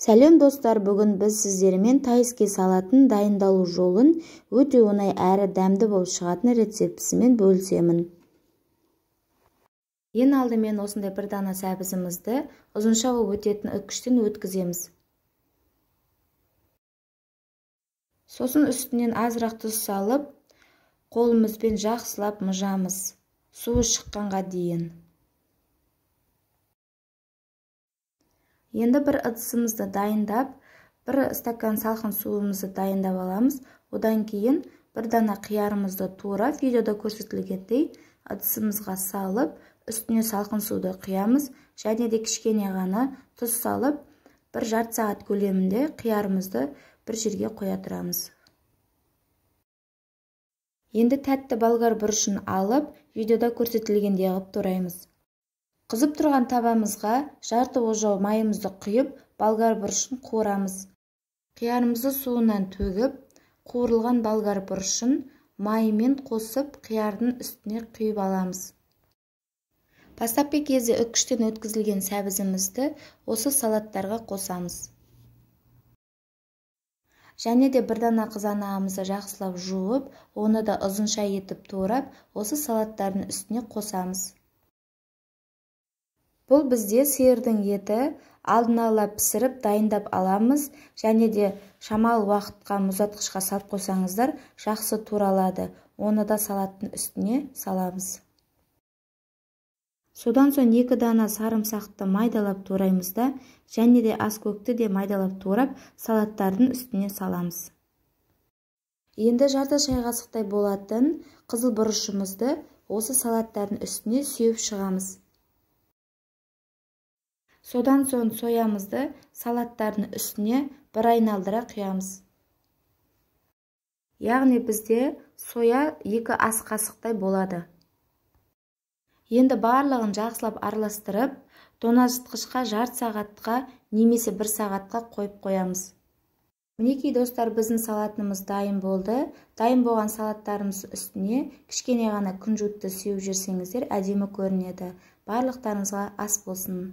Сәлем достар, бүгін біз сіздермен тайский салатын дайындалу жолын өте оңай әрі дәмді болып шығатын рецептісімен бөлісемін. Ең алдымен осындай бір дана сәбізімізді ұзынша болып өтетін үккіштен өткіземіз. Сосын үстінен азырақ тұз салып, қолымызбен жақсылап мыжамыз, суы шыққанға дейін. Енді бір ыдысымызды дайындап, бір стакан салқын суымызды дайындап аламыз. Одан кейін бір дана қиярымызды турап, видеода көрсетілгендей ыдысымызға салып, үстіне салқын суды құямыз және де кішкене ғана тұз салып, бір жарты сағат көлемінде қиярымызды бір жерге қоя тұрамыз. Енді тәтті болгар бұрышын алып, видеода көрсетілгендей қылып тураймыз. Қызып тұрған табамызға жарты ожау майымызды құйып, болгар бұрышын қуырамыз. Қиярымызды суынан төгіп, қуырылған болгар бұрышын майымен қосып, қиярдың үстіне құйып аламыз. Бастапқы кезде үккіштен өткізілген сәбізімізді осы салаттарға қосамыз. Және де бір дана қызанағымызды жақсылап жуып, оны да ұзынша етіп турап, осы салаттардың үстіне қосамыз. Бұл бізде сиырдың еті, алдын ала пісіріп дайындап аламыз, және де шамалы уақытқа мұздатқышқа салып қойсаңыздар жақсы туралады. Оны да салаттың үстіне саламыз. Содан соң 2 дана сарымсақты майдалап тураймыз да, және де аскөкті де майдалап турап, салаттардың үстіне саламыз. Енді жарты шай қасықтай болатын қызыл бұрышымызды осы салаттардың үстіне сеуіп шығамыз. Содан соң соямызды салаттардың үстіне бір айналдыра құямыз. Яғни бізде соя 2 ас қасықтай болады. Енді барлығын жақсылап араластырып, тоңазытқышқа жарты сағатқа немесе 1 сағатқа қойып қоямыз. Мінекей достар, біздің салатымыз дайын болды. Дайын болған салаттарымыз үстіне кішкене ғана күнжітті сеуіп жіберсеңіздер әдемі көрінеді. Барлықтарыңызға ас болсын.